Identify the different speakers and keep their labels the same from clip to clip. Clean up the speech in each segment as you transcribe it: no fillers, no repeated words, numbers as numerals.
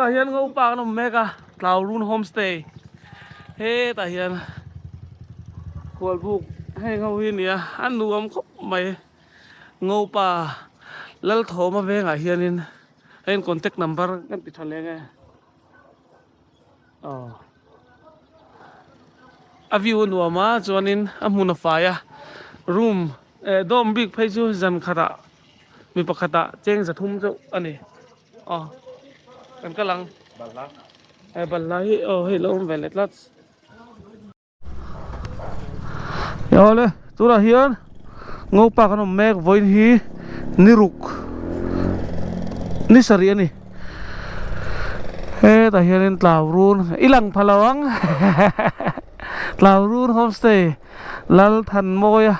Speaker 1: Tunah hian Ngopa kan awm mek a, Tlaurun Homestay hetah hian khualbuk heng ho hi a ni a, a nuam khawp mai. Ngopa Lalthawma vengah hianin a in contact number kan ti tha leng e. Aw a view a nuam a chuanin a hmun a fai a room eh dawm bik phei chu zan khatah mi pakhatah cheng za thum chauh a ni aw kan kal ang eh balhla hi aw hei lo awm ve leh tlat. Awle tunah hian Ngopa kan awm mek vawiin hi ni ruk ni sarih a ni hetah hianin tlau run i lang pha lo ang tlau run homestay Lalthanmawia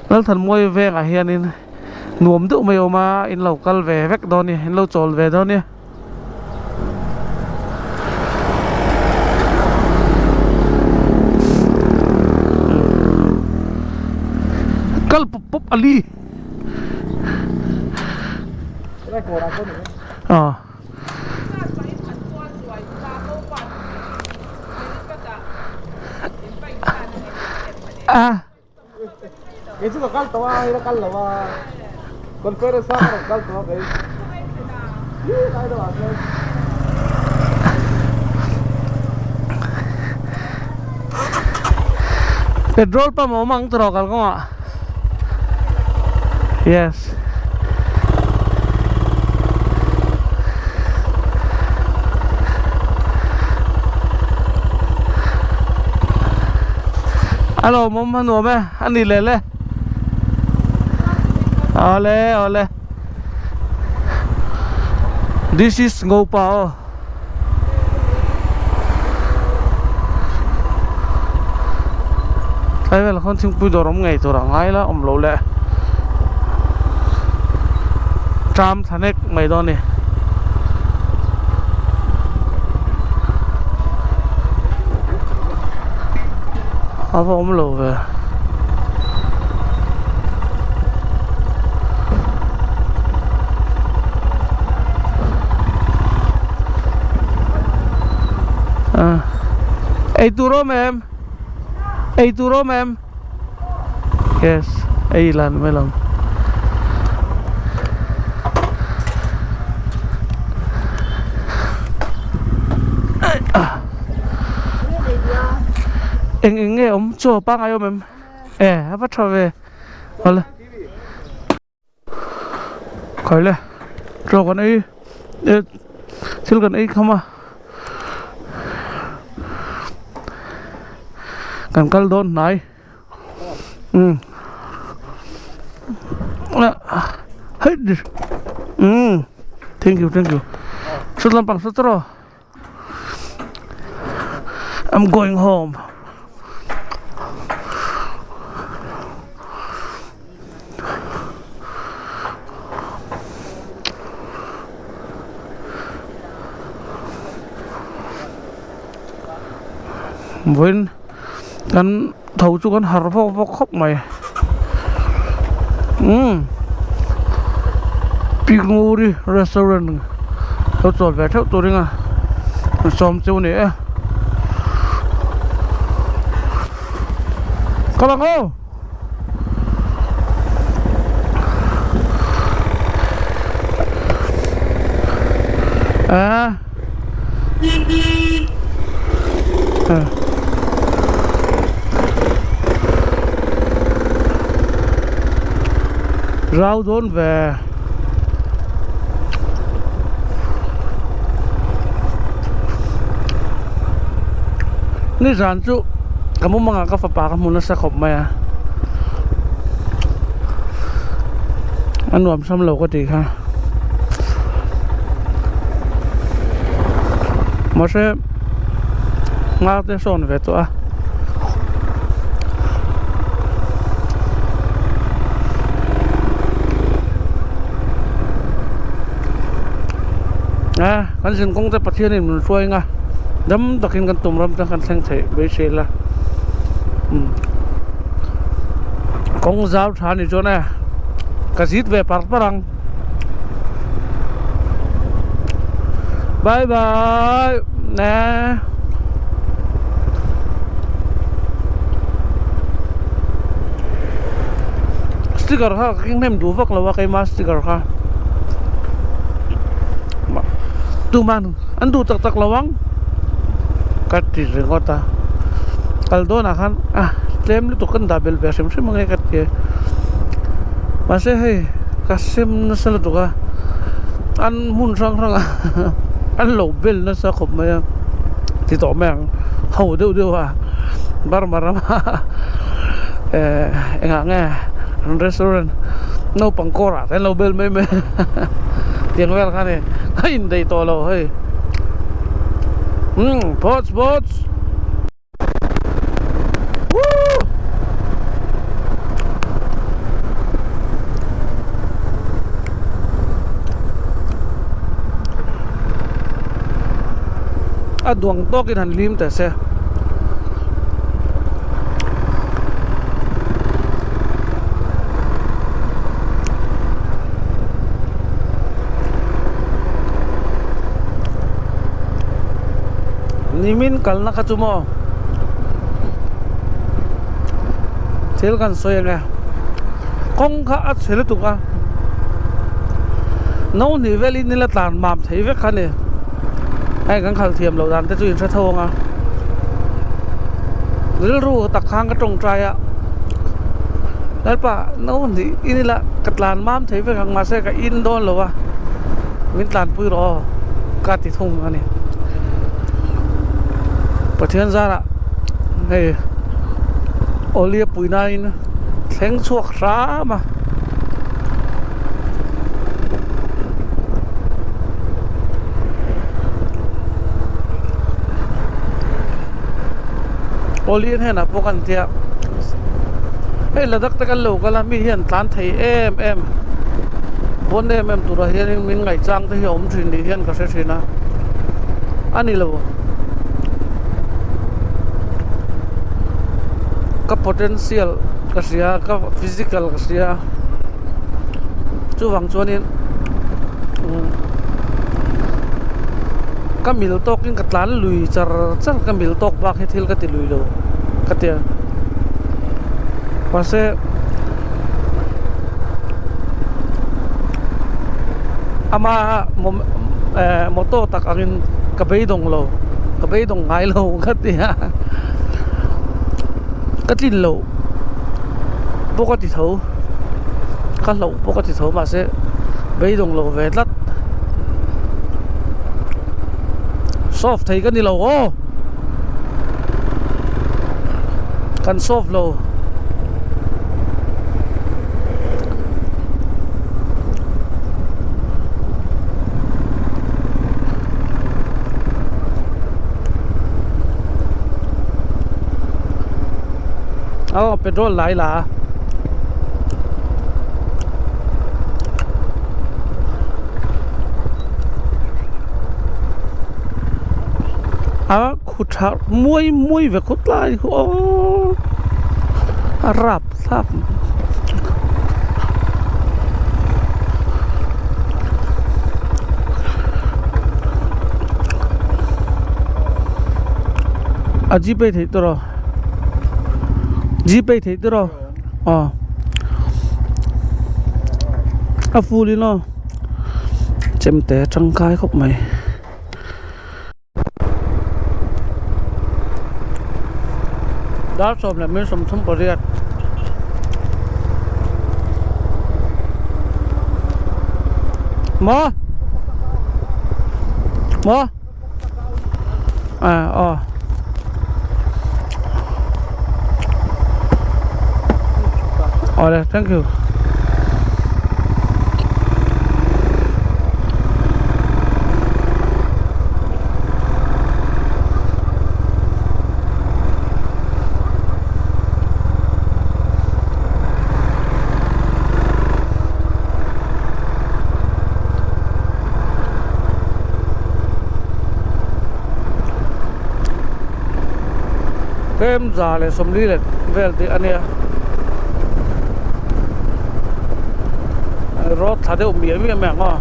Speaker 1: Lalthanmawia vengah hianin nuam deuh mai a awm a in lo kal ve vek dawn a ni in lo chawl ve dawn a ni. Kal pawp pawp a li ah a
Speaker 2: Kei chu ka kal tawh a hei la kal lo a conference a ka rawn kal tawh a kei hi lai deuh ah chuan.
Speaker 1: Petrol pump a awm ang tawh kal kawngah yes. A lawmawm a nuam e a ni leh le awle awle this is Ngopa aw tlai velah khawn thingpui dawr awm ngei tur a ngai la awm loh leh tram thla nek mai dawn a ni. A va awm lo ve. Ei tur awm em? Ei tur awm em? Yes, ei lan mai lam. Eng eng nge awm chaw pangai awm em? E a va tha ve. Awle. Khai le. Chaw kan ei e thil kan ei kham a. Kan kal dawn hnai. Um. Hei. Um. Thank you, thank you. Sut lampang sut rawh. I'm going home. Vawiin kan tho chu kan harh vawk vawk khawp mai umm Pinguri restaurant lo chawl ve theuh turin a sawm chu ni e ka bang aw. A Rau dawn ve. Nizan chu ka mumangah ka fapa ka hmu nasa khawp mai a. A nuam sam lo ka tih kha. Mahse nghak te sawn ve tawh a. A kan zin kawng te Pathian in min hruai anga dam takin kan tum ram te kan thleng theih beisei ila umm kawng zau tha ni chuan e ka zit ve par par ang. Bye bye nè Sticker kha ka keng hnem duh vak lo a keima sticker kha tuman an duh tak tak lo ang ka ti ringawt a kal dawnah khan a tlem lutuk kan dah belh ve hrim hrim ange ka ti a mahse hei ka sem nasa lutuk a an hmun hrang hrang ah an lo bel nasa khawp mai a ti tawh mai ang ho deuh deuh a Burma rama eh engah nge an restaurant naupang kawrah te an lo bel mai mai tiang vel kha a ni a indaih tawh lo hei umm phawts phawts. A duang tawkin han lim teh se. Nimin kalna kha chu maw thil kan sawi ang e kawng kha a chhe lutuk a no hnih velin ila tlan mam thei vek kha a ni hei kan khalh thiam loh dan te chu in hre tho ang a rilru tak khan ka tawngtai a lalpa no hnih in ila ka tlan mam thei vek ang mahse ka in dawn lo a min tlanpui rawh aw ka ti thung a ni. Pathian zarah hei Awlia puihnain thleng chhuak hram a. Awlia hnenah pawh kan tia hei Ladakh te kan lo kal a mi hian tlan thei em em bawn em em turah hianin min ngaihchang te hi a awm thin ni hian ka hre thin a a ni lo ka potential ka hria ka physical ka hria chuvang chuanin ka mil tawkin ka tlan lui char char ka mil tawk bak hi thil ka ti lui lo ka tia mahse. Ama motor tak angin ka beidawng lo ka beidawng ngai lo ka ti a ka tlin loh pawh ka ti tho ka hlauh pawh ka ti tho mahse beidawng lo ve tlat solve thei ka ni lo aw kan solve lo. Aw petrol lai la a khu tha muai muai ve khawp lai khu aw a rap thlak. A gpay theih tawh rawh gpay theih tawh rawh aw a full in aw chemte tangkai khawp mai. Dar 38. Maw? Maw? À, aw. Awle, thank you. Tlem 140 leh vel tih a nia road thla deuh miah miah mai ang aw.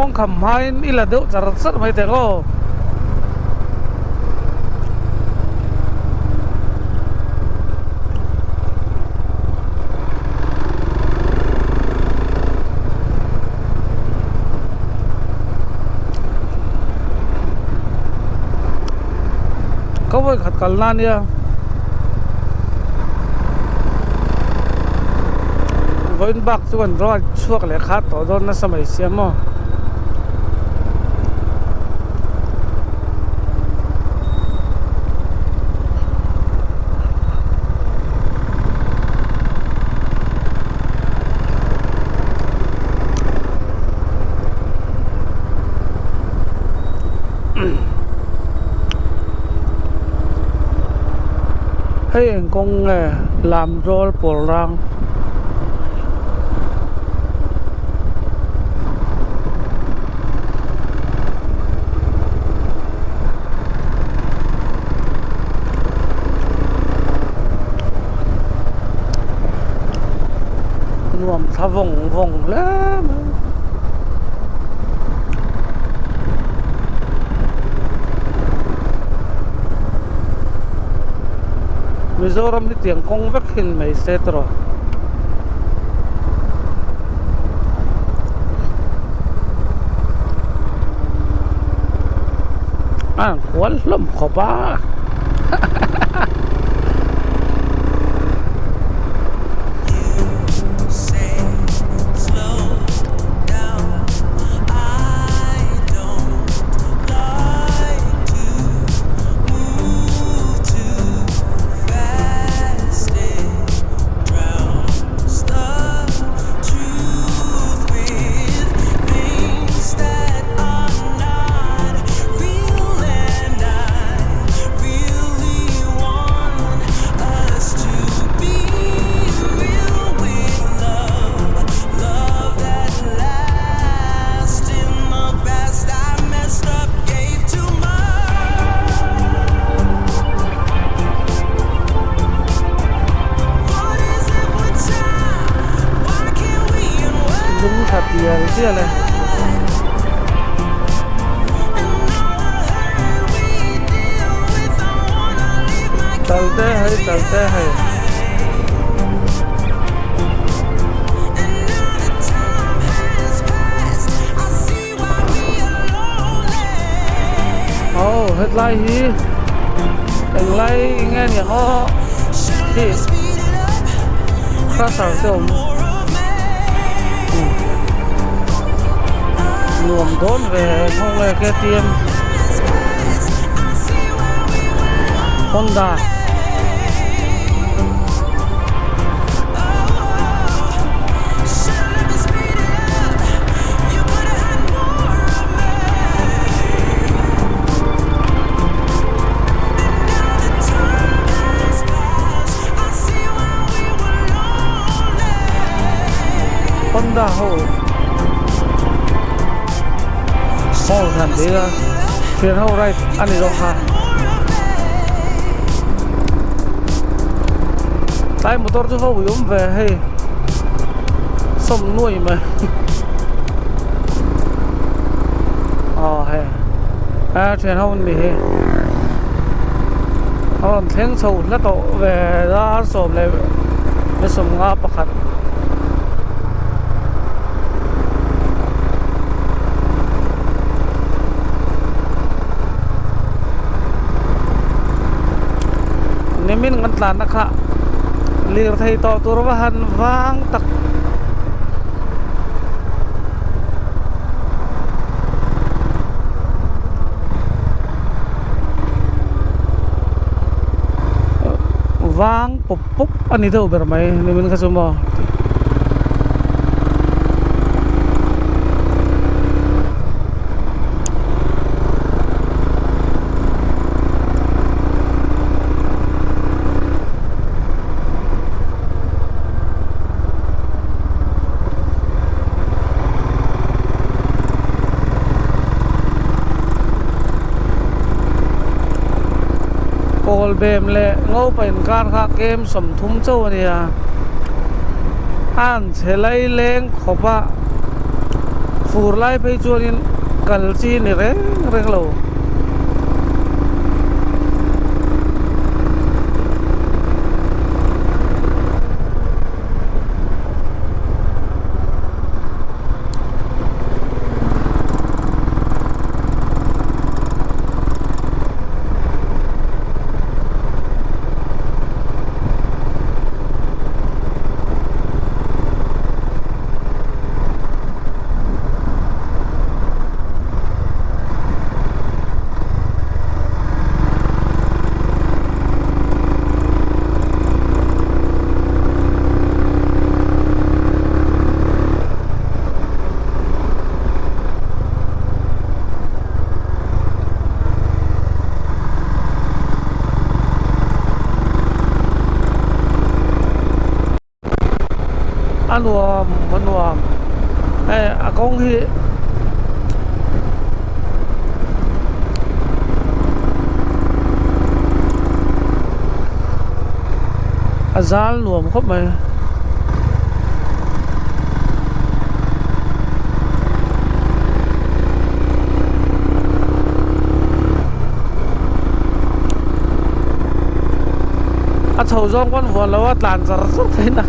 Speaker 1: Kawng kham hmain i la deuh char char mai teh aw. Ka vawi khat kal na nia. Vawiin bak chu kan ride chhuak leh kha tawh dawn nasa mai sia maw. Hei eng kawng nge lam zawl pawl rang. Nuam thla vawng vawng hle mai. Mizoram hi tiang kawng vek hin mai se tawh. A kual hlawm khawp a. Lung tha tial tial e. Chalte hai chalte hai. Aw hetlai hi englai nge niang aw khi crusher te awm nuam dawn ve nghawng nge KTM Honda. Honda ho ho han ti a thian ho ride a ni zawk kha tlai motor chu ho ui awm ve hei sawm nuai mai. Aw hei a thian ho an ni hi a rawn thleng chho hla tawh ve dar 11:51. Nimin kan tlanna kha lirthei tawh tur va han vang tak. Vang pawp pawp a ni deuh ber mai nimin kha chu maw. Kawl bem leh ngopa inkar kha kem 30 chauh a nia a han chhe lai leng khawp a. Fur lai phei chuanin kal chi ni reng reng lo. A nuam a nuam hei a kawng hi a zal nuam khawp mai. A chho zawng pawn vuan lo a tlan char char theih na.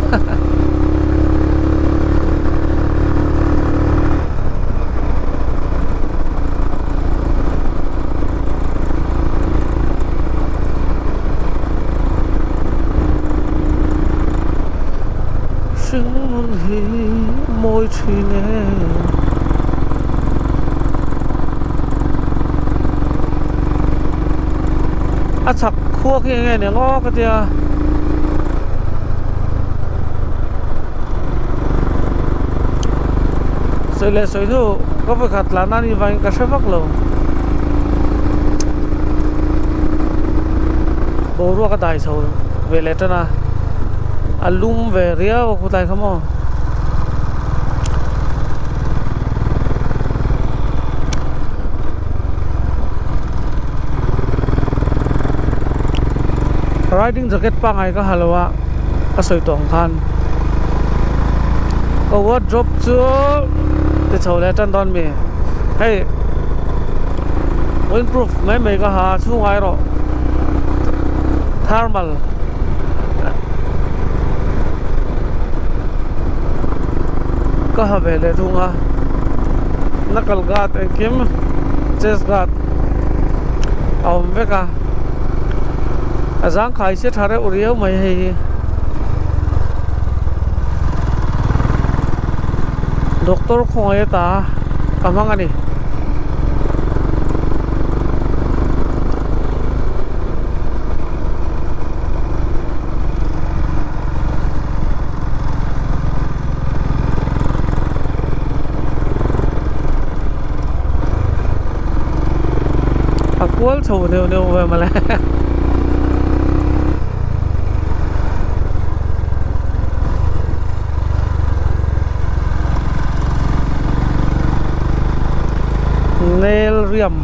Speaker 1: Hring nun hi mawi thin e. A chhak khuak hi enge nia ngaw ka tia. Sawi leh sawi hnu ka vawikhat tlan a nih vangin ka hre vak lo. Boruak a dai chho ve leh tan a, a lum ve riau a khawtlai kha maw. Riding jacket pangngai ka ha lo a ka sawi tawh ang khan ka wardrobe chu ti chho leh tan dawn mi hei windproof mai mai ka ha a chhungah erawh thermal ka ha ve leh thung a knuckle guard engkim chest guard a awm vek a a zangkhai se tha reuh riau mai hei hi doctor khawngaih ata ka hmang a ni. A kual chho neuh neuh ve mawle. Nail riam.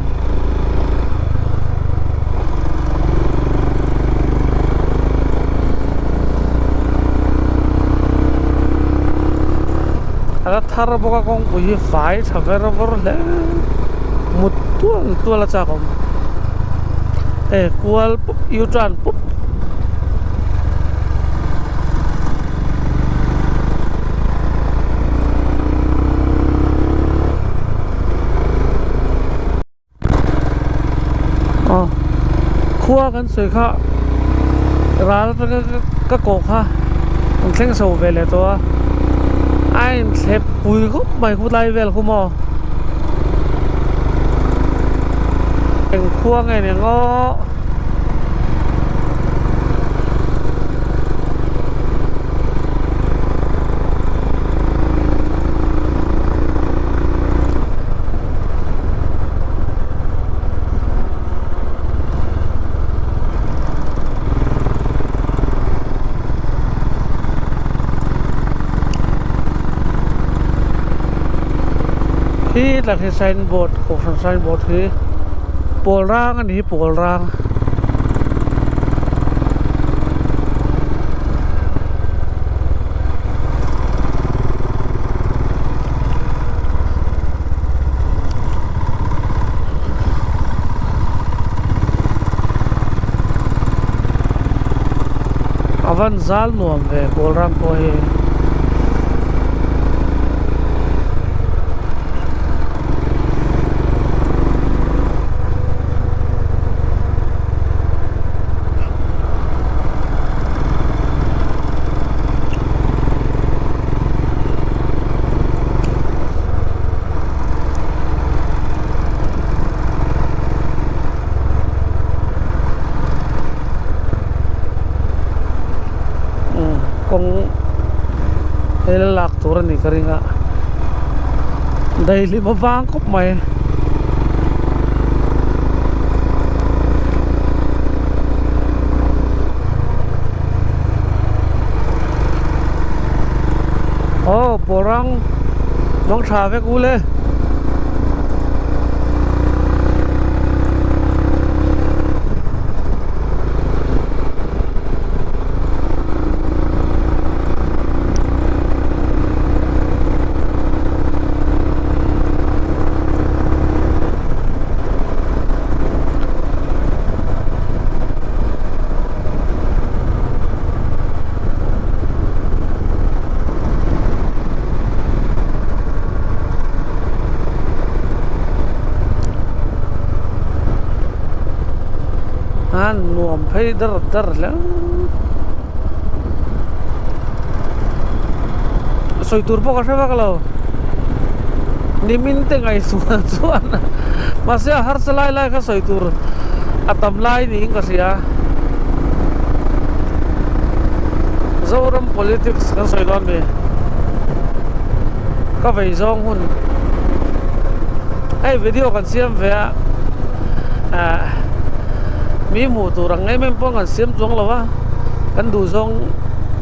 Speaker 1: A la thar bawk a kawngpui hi fai tha ver vawr hle mut tual tual a chak awm hei kual pup u turn pup. Aw khua kan sawi kha ral atanga ka kawh kha an thleng chho ve leh tawh a a inthlep pui khawp mai khawtlai vel khu maw eng khua nge ni ang aw. Khi tak hi signboard kohhran signboard hi pawl rang a ni hi pawl rang. A van zal nuam ve Kawlram pawh hi. Kawng hei la lak tur a ni ka ring a daihlim a vang khawp mai. Aw pawrang mang tha vek u le. A nuam phei dar dar hle sawi tur pawh ka hre vak lo nimin te ngaihtuah chuan mahse a harsa lai lai kha sawi tur a tam lai niin ka hria Zoram politics kan sawi dawn mi ka vei zawng hun hei video kan siam ve a ah mi hmuh tur ang em em pawh kan siam chuang lo a kan duh zawng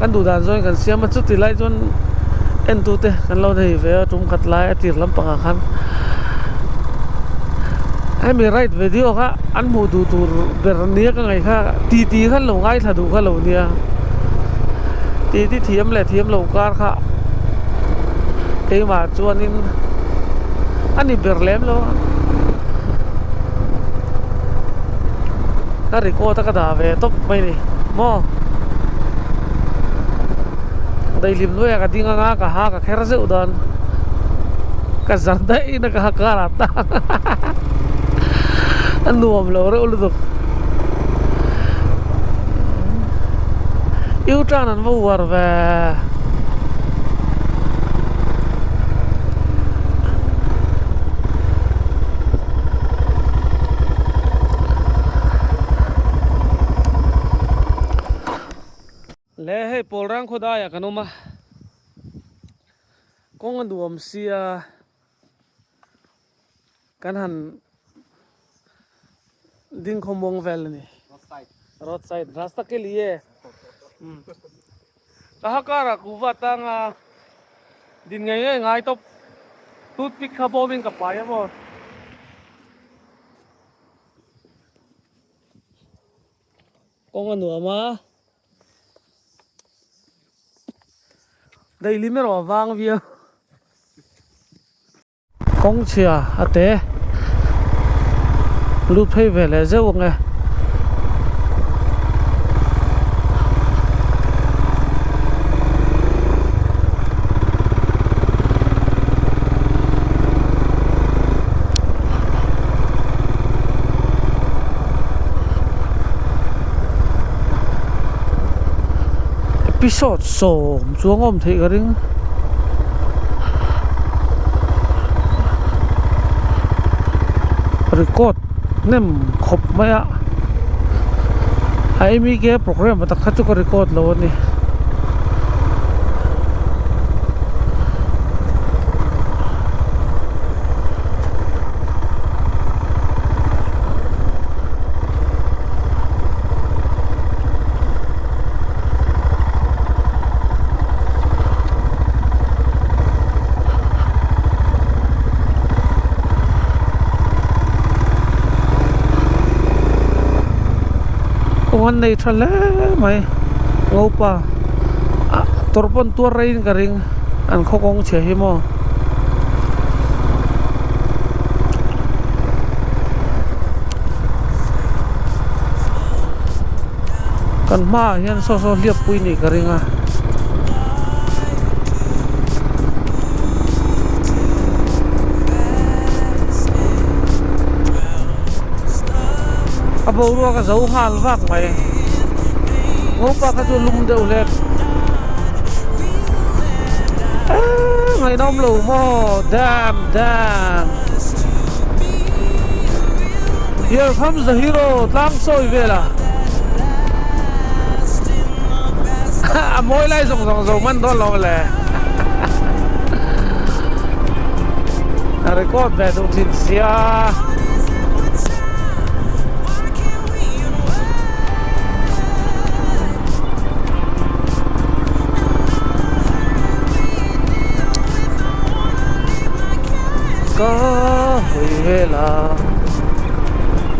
Speaker 1: kan duh dan zawngin kan siam a chuti lai chuan entute kan lo nei ve a tum khat lai a tir lampangah khan hemi right video kha an hmuh duh tur ber nia ka ngaih kha titi kha an lo ngaithla duh kha lo nia titi thiam leh thiam lo kar kha keimah chuanin a ni ber lem lo a ka record a ka dah ve tawp mai a ni maw daihlim hnuaiah ka ding anga ka ha ka kher zeuh dan ka zar daih in a ka ha kar ah tang a nuam lo reuh lutuk U turn an va uar ve. Le hei pawl rang khaw daiah kan awm a kawng a nuam sia kan han ding khaw muang vel a ni road side rasta ke liye ka ha karah kuhva tanga din ngei ngei ngai tawp toothpick kha bawmin ka pai a maw. Kawng a nuam a, daihlim erawh a vang viau. Kawng chhia a te lut phei ve leh zeuh ang e. Episode sawm chuang awm theih ka ring. Record hnem khawp mai a a emi ke program tak kha chu ka record lo a ni. Kawng an nei tha hle mai ngopa ah tawrh pawn tuar reiin ka ring an khaw kawng chhia hi maw. Kan hmaah hian saw saw hliap pui nih ka ring a. A boruak a zo nghal vak mai. Ngopa kha chu lum deuh hlek. Eee ngaihnawm lo maw damn damn. Here comes the hero tlang sawi vel a. A mawi lai zawng zawng zo man dawn lo le. A record ve duh thin sia. Ka hawi vel a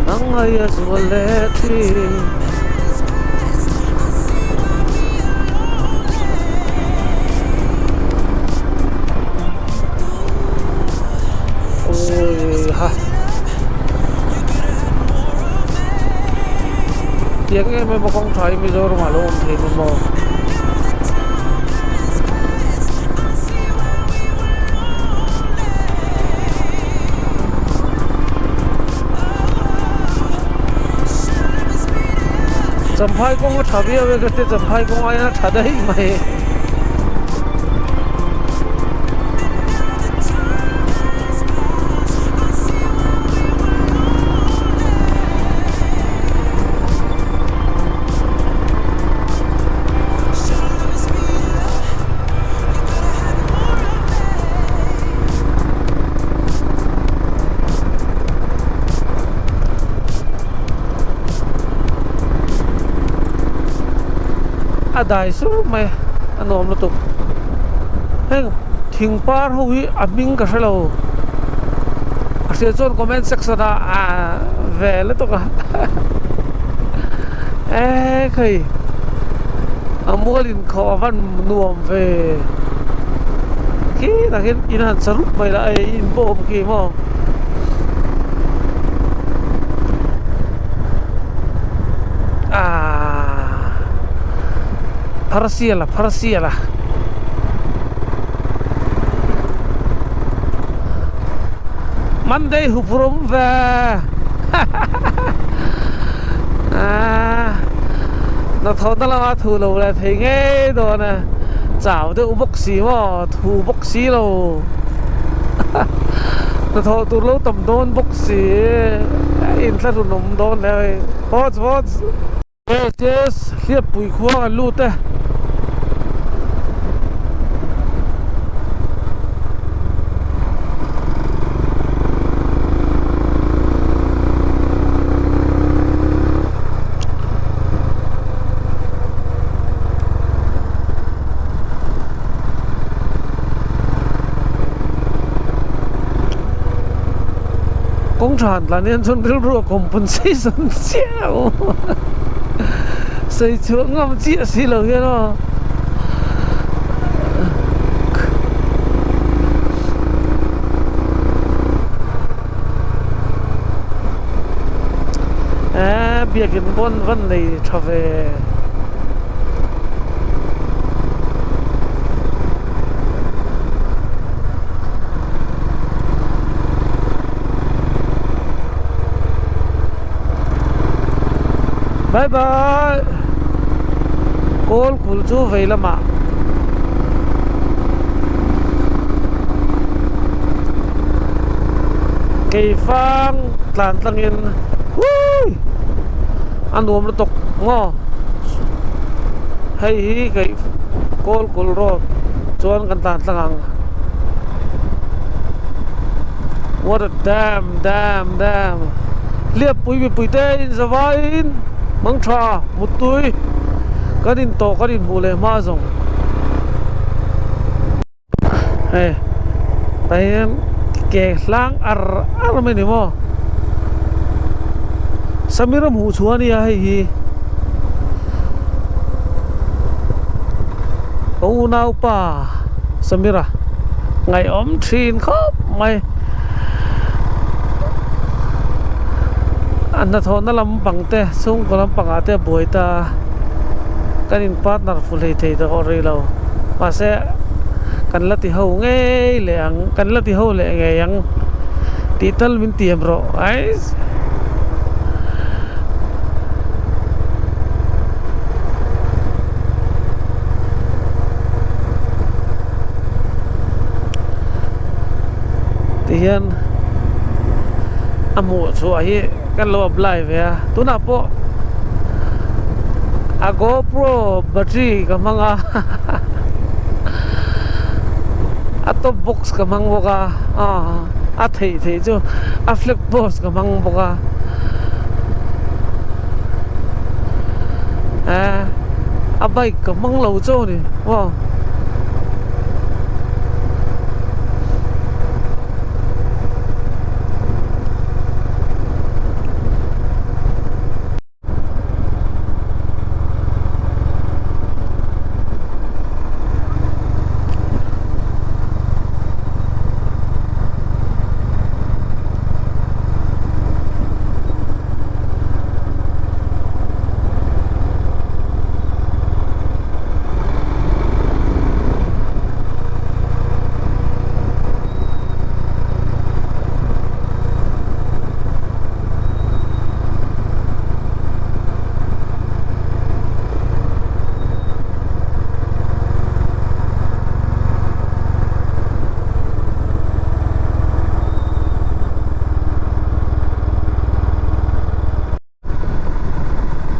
Speaker 1: nang ai a zual leh thin. Ui ha. Tiang em em a kawng tha hi Mizoram ah lo awm thei ni maw? Champhai kawng a tha viau e ka ti Champhai kawng aiin a tha daih mai. A dai sur mai a nuam lutuk heng thing par ho hi a hming ka hre lo a hria chuan comment section ah ah ve lutuk a e khei a mual inkhawh a van nuam ve khi tah khian in han sa rup mai la hei in pawh awm khi maw. Ahh Pharsiala Pharsiala. Monday huphurhawm ve Ahh hnathawhna lama thu lo leh thei ngei dawn e chau deuh bawk si maw thu bawk si lo hnathawh tur lo tam dawn bawk si inthlahrun awm dawn hle mai Hawts hawts. Yes yes Hliappui khua kan lut e. Kawng tha han tlan hian chuan rilru a compensation chiah lo sawi chhuah ngam chiah si lo hian aw. Eee biakin pawn van nei tha ve. Bye bye kawl kul chu vei lamah keifang tlan tlangin hui a nuam lutuk maw hei hi keih kawl kul road chuan kan tlan tlang ang what a dam dam dam hliappui mipui te in za vaiin hmang tha muttui kan intawh kan inhmuh leh hma zawng. Hei tah hian ke hlang ar ar mai ni maw Samir a hmuh chhuah a nia hei hi ka unaupa Samira ngaihawm thin khawp mai a hnathawhna lampang te chhungkaw lampangah te a buai ta. Kan in partner fu hlei thei ta awh rih lo. Mahse kan la ti ho ngei leh ang, kan la ti ho leh ngei ang tih tal min tiam rawh. Ais. Tihian a hmuh chhuah hi kan lo apply ve a tunah pawh a GoPro battery ka hmang a a top box ka hmang bawk a a theih theih chu a flag post ka hmang bawk a a bike ka hmang lo chauh a ni aw.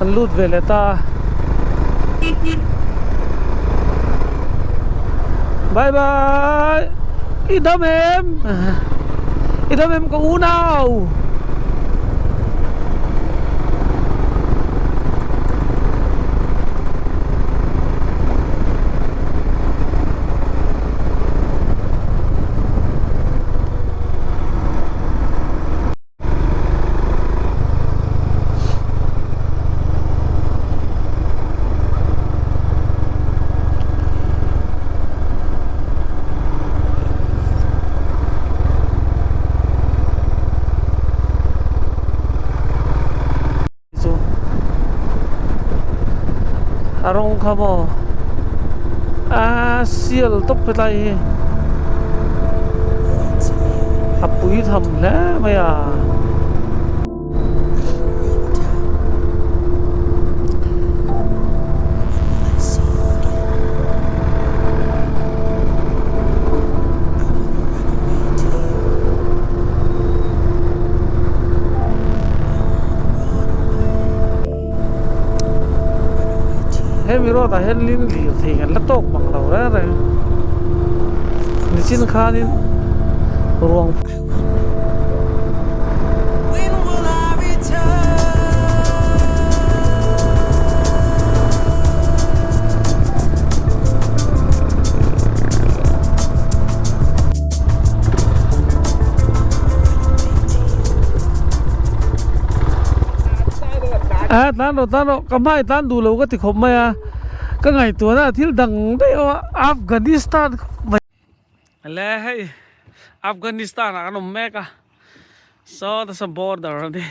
Speaker 1: Kan lut ve leh ta a bye bye i dam em i dam em ka unau. Chu a rawng kha maw a sial tawp hetlai hi a pui tham hle mai a. Hemi road ah hian lin lirthei kan la tawk bang lo reng reng nichin khanin ruang A tlan rawh tlan rawh ka hmai tlan duh lo ka ti khawp mai a ka ngaihtuahna a thil dang daih a Afghanistan khawp mai. Le hei Afghanistan ah kan awm mek a saw ta saw border a ni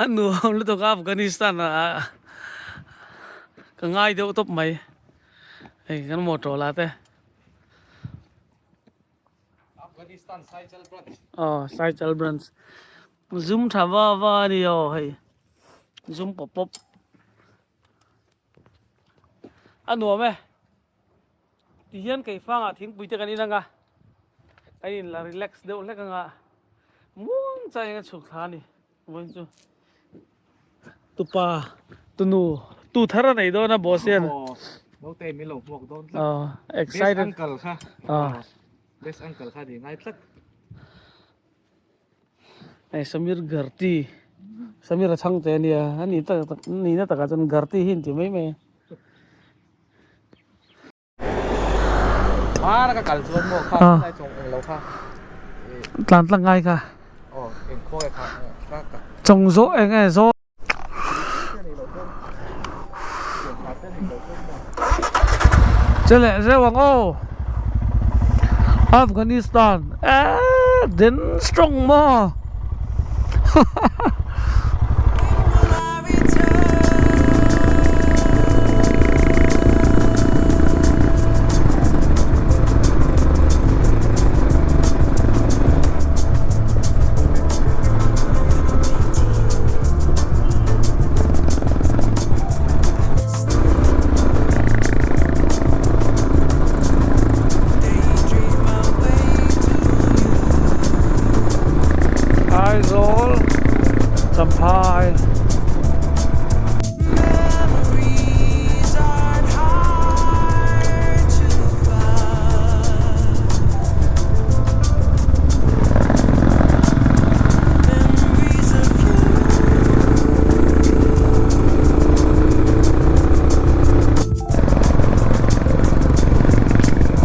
Speaker 1: a nuam lutuk a Afghanistan ah ka ngai deuh tawp mai hei kan motor la te.
Speaker 2: Afghanistan Saichal Branch.
Speaker 1: Aw Saichal Branch. Zum tha va va a ni aw hei. Zum pawp pawp. A nuam e. Ti hian kei fangah thingpui te kan in anga. Kan in la relax deuh hlek anga. Muang chai anga chhuk thla a ni. Vawiin chu tupa tunu tu thar a nei dawn a boss hian.
Speaker 2: Aw naute min lo hmuak dawn tlat.
Speaker 1: Aw excited.
Speaker 2: Best uncle kha. Best uncle kha ni ngai tlat.
Speaker 1: Hei Samir Gharti Samir a chhang te a nia a ni tak tak nihna takah chuan Gharti hi an ti mai mai a.
Speaker 2: Hmar ka kal chuan maw kha lai chawng eng lo kha.
Speaker 1: Tlan tlang ngai kha.
Speaker 2: Aw eng khaw e kha ka ka.
Speaker 1: Chawng zawh eng e zawh. Che leh zeuh ang aw. Afghanistan eh den strong maw.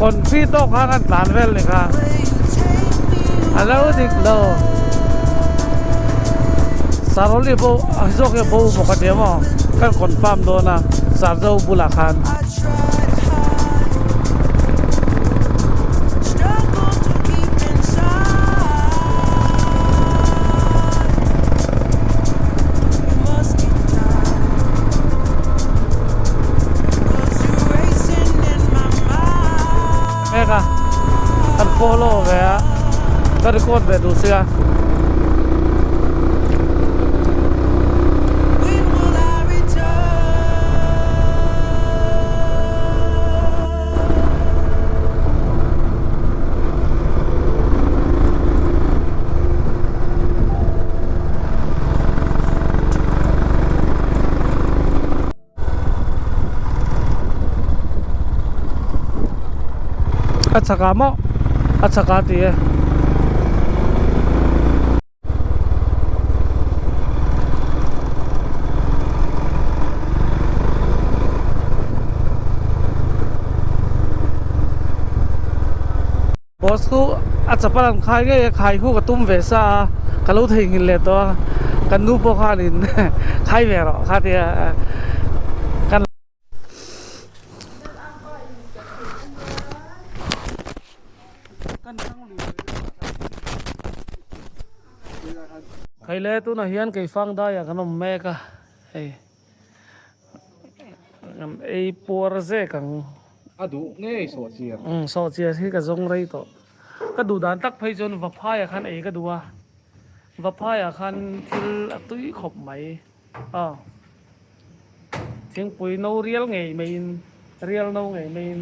Speaker 1: Confi tawk khan an tlan vel ni kha a lo dik lo Saroli bo a zawk hi a bo bawk a nia maw kan confirm dawn a Sarzo bulah khan. Mek a kan follow ve a ka record ve duh sia. A chhakah maw a chhakah tih e. Boss khu a chapal an khai ngei a khai khu ka tum ve sa a ka lo theihnghilh leh tawh a kan nu pawh khanin khai ve rawh kha tia kan Hei le tunah hian keifang daiah kan awm mek a hei kan ei puar zek ang.
Speaker 2: A duh ngei sawhchiar.
Speaker 1: Umm sawhchiar hi ka zawng rei tawh. Ka duh dan tak phei chuan vaphaiah khan ei ka duh a, vaphaiah khan thil a tui khawp mai aw. Thingpui no rial ngei maiin rial no ngei maiin.